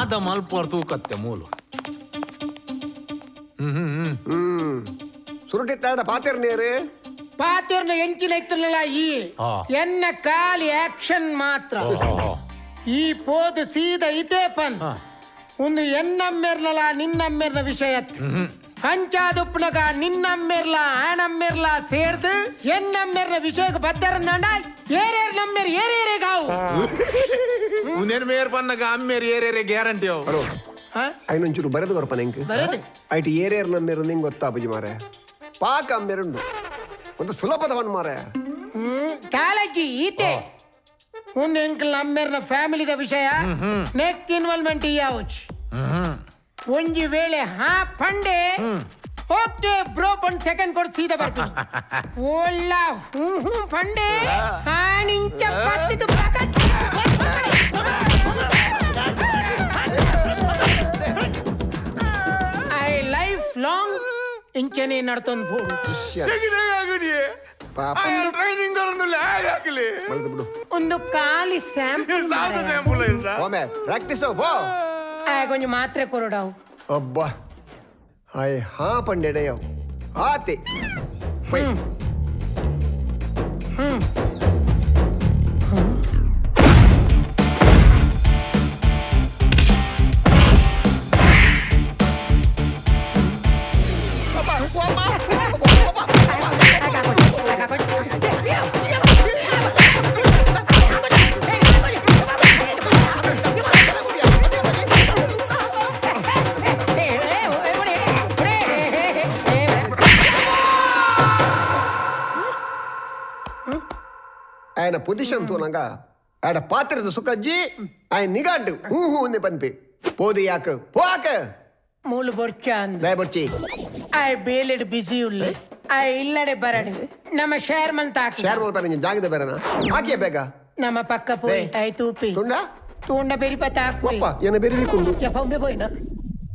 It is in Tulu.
ದಾದ ಮಲ್ಪೋರ್ ತೂಕತ್ತೆ ಮೂಲು. ಹ್ಮ್ ಹ್ಮ್ ಹ್ಮ್ ಹ್ಮ್ ಸುರುಟಿ ತಾಡ ಪಾತೆರ್ ನೇರು. ಪಾತೆರ್ನ ಎಂಚಿನ ಇತ್ತಲ್ಲ ಈ ಎನ್ನ ಖಾಲಿ ಆಕ್ಷನ್ ಮಾತ್ರ. ಈ ಪೋದು ಸೀದ ಇದೇ ಪನ್ ಒಂದು ಎನ್ನಮ್ಮೆರ್ನಲ ನಿನ್ನಮ್ಮೆರ್ನ ವಿಷಯ. ಅಂಚಾದುಪ್ಪನಗ ನಿನ್ನಮ್ಮೆರ್ಲ ಆನಮ್ಮೆರ್ಲ ಸೇರ್ದು ಎನ್ನಮ್ಮೆರ್ನ ವಿಷಯಕ್ಕೆ ಬದ್ದರಂದಾಂಡ ಏರೇರ್ ನಮ್ಮೆರ್ ಏರೇರೇ ಗಾವು. ಉಂದೇನ್ ಮೇರ್ ಪನ್ನಗ ಅಮ್ಮೇರ್ ಏರೇರೆ ಗ್ಯಾರಂಟಿ ಅವು. ಹಲೋ, ಐನೊಂಚೂರು ಬರೆದು ಕೊರ್ಪನ ಇಂಕ್. ಬರೆದು ಐಟ್ ಏರೇರ್ ನಮ್ಮೇರು ನಿಂಗೆ ಗೊತ್ತಾಪುಜಿ ಮಾರೆ. ಪಾಕ ಅಮ್ಮೇರುಂಡು ಒಂದು ಸುಲಭದವನ್ ಮಾರೆ. ತಾಲಜ್ಜಿ ಈತೆ ಒಂದು ಎಂಕಲ್ ನಮ್ಮೆರ್ನ ಫ್ಯಾಮಿಲಿದ ವಿಷಯ ನೆಕ್ಸ್ಟ್ ಇನ್ವಾಲ್ವ್ಮೆಂಟ್ ಯಾವಚ್. ಒಂಜಿ ವೇಳೆ ಹಾ ಪಂಡೆ ಓಕೆ ಬ್ರೋ ಪಂಡ್ ಸೆಕೆಂಡ್ ಕೊಡ್ ಸೀದಾ ಬರ್ತೀನಿ. ಓಲ್ಲ ಹ್ಞೂ ಹ್ಞೂ ಪಂಡೆ ಹಾನಿಂಚ ಪತ್ತಿದು ಪಕಟ್. I life long ಇಂಚನೆ ನಡ್ತೊಂದು ಹೋಡು. ಪಾಪ ಟ್ರೈನಿಂಗ್ ಮಲ್ದು ಬಿಡು. ಒಂದು ಖಾಲಿ ಸ್ಯಾಂಪಲ್. ಒಮ್ಮೆ ಪ್ರಾಕ್ಟೀಸ್ ಪೋ. ಕೊಂಚ ಮಾತ್ರೆ ಕೊರಡಾವು. ಅಬ್ಬಾ ಹಾಯ್ ಹಾ ಪಂಡೆಡೆಯವ್ ಆತೆ ಪೈ. ఆయన పొజిషన్ తోనంగా ఆడ పాత్రద సుఖజ్జి ఆయన నిగాడ్డు who who ఉంది పనిపి పోదు యాక్ పోక. ಮೂಲು ಬೊರ್ಚ ಅಂದ. ದಯಬೊರ್ಚಿ. I ಬೇಲೆಡ್ ಬಿಸಿ ಉಳ್ಳೆ I ಇಲ್ಲಡೆ ಬರಡು ನಮ್ಮ ಶೇರ್ ಮನ್ ತಾಕ. ಶೇರ್ ಮಾಡ್ತಾರೆ ಜಾಗದ ಬೇರೆನಾ ಹಾಕಿಯ ಬೇಗ. ನಮ್ಮ ಪಕ್ಕ ಪೋಯಿ I ತೂಪಿ ತುಂಡ ತೂಂಡ ಬೆರಿಪ ತಾಕು. ಒಪ್ಪ ಏನ ಬೆರಿವಿಕುಂಡು. ಯಪ್ಪ ಒಮ್ಮೆ ಪೋಯಿನ.